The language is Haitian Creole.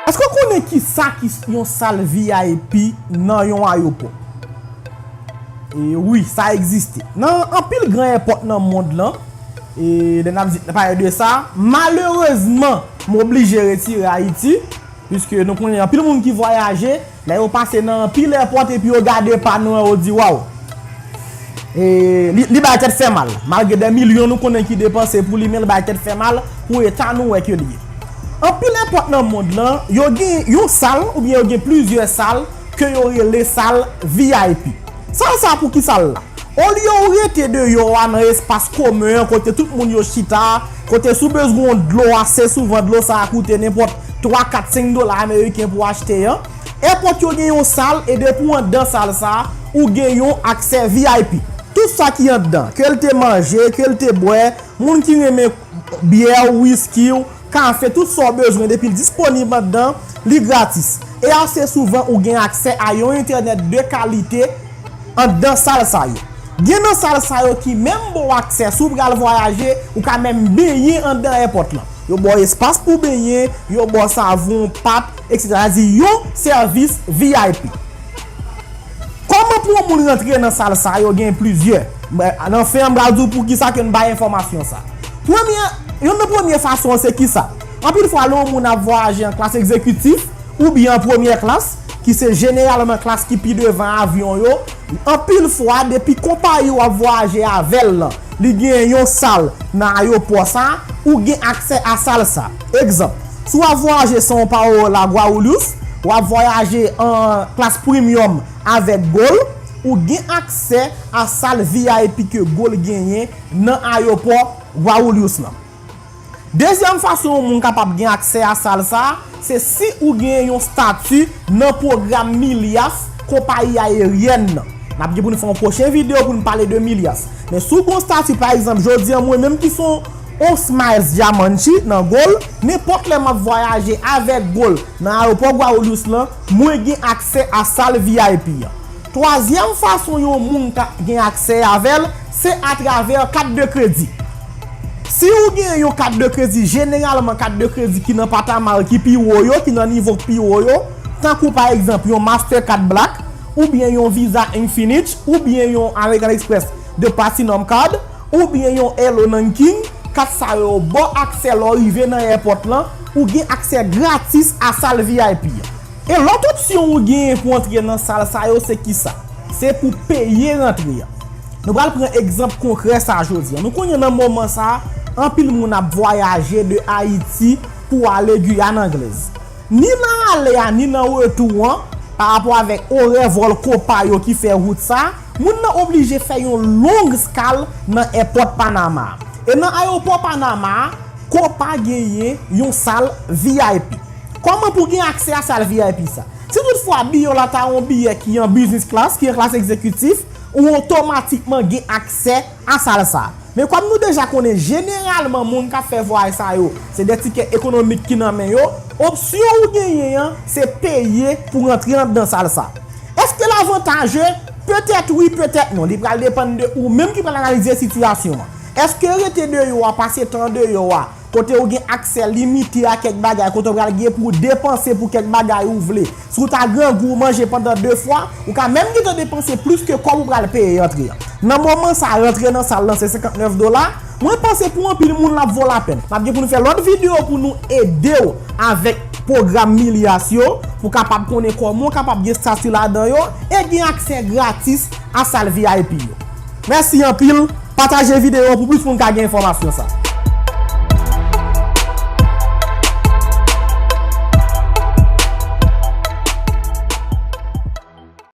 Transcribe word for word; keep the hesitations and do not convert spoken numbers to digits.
Èske w konnen ki sa ki yon sal V I P nan yon ayopò? E wi, sa egziste. Nan anpil gran èpòt nan mond lan, e lè n ap di, pale de sa, malerezman, m oblije retire Ayiti, piske nou konnen anpil moun ki vwayaje, lè yo pase nan anpil èpòt epi yo gade pa nou an, yo di, waw! E li, li bay tèt fè mal. Malgre dè milyon nou konnen ki depanse pou li, men li bay tèt fè mal pou eta nou wè ke li ye. Anpil èpòt nan mond lan, yo gen yon sal oubyen yo gen plizyè sal ke yo rele sal V I P. Sal sa pou ki sal la? Olye w rete deyò a nan espas komen an kote tout moun yo chita, kote si w bezwen yon dlo ase souvan dlo sa a koute nenpòt twa, kat, senk dola ameriken pou w achte an. Èpòt yo gen yon sal e depi w anndan sal sa a, ou gen yon aksè V I P. Tout sa ki anndan, ke l te manje, ke l te bwè, moun ki renmen byè w, wiski w, kafe, tout sa w bezwen depi l disponib anndan, li gratis. E ase souvan ou gen aksè a yon entènèt de kalite anndan sal sa yo. Gen nan sal sa yo ki menm ba w aksè si w pral vwayaje, ou ka menm benyen anndan èpòt lan. Yo ba w espas pou benyen, yo ba w savon, pat, etsetera. Sa di yon sèvis V I P. Kòman pou yon moun rantre nan sal sa yo gen plizyè. Nan fen an, m pral di w poukisa ke n bay enfòmasyon sa. Premye, youn nan premye fason an se kisa? Anpil fwa, lè yon moun ap vwayaje an klas egzekitif oubyen an premyè klas, ki se jeneralman klas ki pi devan avyon yo, anpil fwa, depi konpayi w ap vwayaje avè l lan, li gen yon sal nan ayopò sa, ou gen aksè a sal sa. Egzanp, si w ap vwayaje São Paulo, Guarulhos, w ap vwayaje an klas premium avèk Gol, ou gen aksè a sal V I P ke Gol genyen nan ayopò Guarulhos lan. Dezyèm fason yon moun kapab gen aksè a sal sa, se si ou gen yon stati nan pwogram Milhas konpayi ayeryèn nan. N ap gen pou n fè yon pwochen videyo pou n pale de Milhas. Men si w gen yon stati, pa egzanp, jodi a mwen menm ki se yon Smiles Diamante nan Gol, nenpòt lè m ap vwayaje avèk Gol nan ayopò Guarulhos lan, mwen gen aksè a sal V I P an. Twazyèm fason yon moun ka gen aksè avè l, se atravè kat de kredi. Si ou gen yon kat de kredi, jeneralman kat de kredi ki nan patama yo, ki pi wo yo, ki nan nivo ki pi wo yo, tankou pa egzanp yon Mastercard Black, oubyen yon Visa Infinite, oubyen yon American Express de Platinum Card, oubyen yon Elo Nanking, kat sa yo ba w aksè lè w rive nan èpòt lan, ou gen aksè gratis a sal V I P an. E lòt opsyon ou genyen pou antre nan sal sa yo se kisa? Se pou peye rantre an. Nou pral pran egzanp konkrè sa jodi a. Nou konnen nan moman sa, anpil moun ap vwayaje de Ayiti pou ale Giyàn Anglèz. Ni nan ale a, ni nan retou an, pa rapò avèk orè vòl Copa yo ki fè wout sa, moun nan oblije fè yon long skal nan èpòt Panama a. E nan ayopò Panama a, Copa genyen yon sal V I P. Kòman pou gen aksè a sal V I P sa? Si toutfwa biyè w la ta yon biyè ki an business class, ki an klas egzekitif, ou otomatikman gen aksè a sal sa. Men kòm nou deja konnen, jeneralman, moun k ap fè vwayaj sa yo, se de tikè ekonomik ki nan men yo, opsyon ou genyen an, se peye pou rantre anndan sal sa. Èske l avantaje? Petèt wi, petèt non. Li pral depann de ou menm ki pral analize sitiyasyon an. Èske rete deyò a, pase tan deyò a, kote ou gen aksè limite a kèk bagay, kote ou pral gen pou w depanse pou kèk bagay ou vle. Si w ta grangou, w manje pandan de fwa, ou ka menm gentan depanse plis ke kòb ou pral peye antre an. Nan moman sa, rantre nan sal lan se senkantnèf dola. Mwen panse pou anpil moun l ap vo lapèn. N ap gen pou nou fè lòt videyo pou nou ede w avèk pwogram Milhas yo, pou w kapab konnen kòman w kapab gen stati ladan yo e gen aksè gratis a sal V I P yo. Mèsi anpil. Pataje videyo an pou plis moun ka gen enfòmasyon sa.